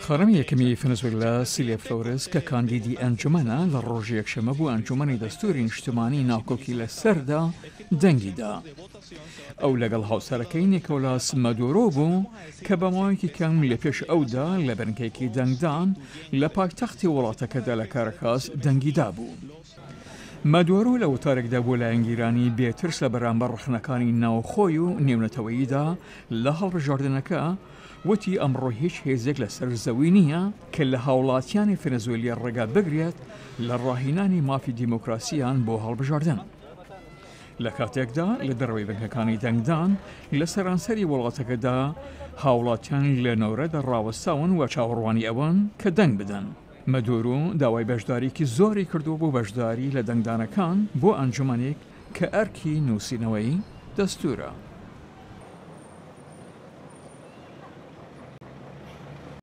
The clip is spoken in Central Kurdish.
خانمی یەکەمی فەنزوێلا سیلیا فلۆرێس کە کاندیدی ئەنجومەنە لە ڕۆژی یەکشەممە بۆ ئەنجومەنی دەستوری نیشتمانی ناکۆکی لەسەردا دەنگی دا. ئەو لەگەڵ هاوسەرەکەی نیکۆلاس مادورۆ بوو کە بە ماوەیەکی کەم لە پێش ئەودا لە بنکەیەکی دەنگدان لە پایتەختی وڵاتەکەدا لە کاراکاس دەنگی دابوو. مادورۆ لە وتارێکدا بۆ لایەنگیرانی بێ ترس لە بەرامبەر ڕەخنەکانی ناوخۆی و نێونەتەوەییدا لە هەڵبژاردنەکە وتی ئەمڕۆ هیچ هێزێک لەسەر زەوی نییە کە لە هاوڵاتیانی فەنەزوێلی ڕێگا بگرێت لە ڕاهینانی مافی دیموکراسیان بۆ هەڵبژاردن. لە کاتێکدا لە دەرەوەی بنکەکانی دەنگدان لە سەرانسەری وڵاتەکەدا هاوڵاتیان لە نۆرەدا ڕاوەستاون و چاوەڕوانی ئەوەن کە دەنگ بدەن. مەدورو داوای بەشدارییەکی زۆری کردووە بۆ بەشداری لە دەنگدانەکان بۆ ئەنجومەنێک کە ئەرکی نووسینەوەی دەستوورە.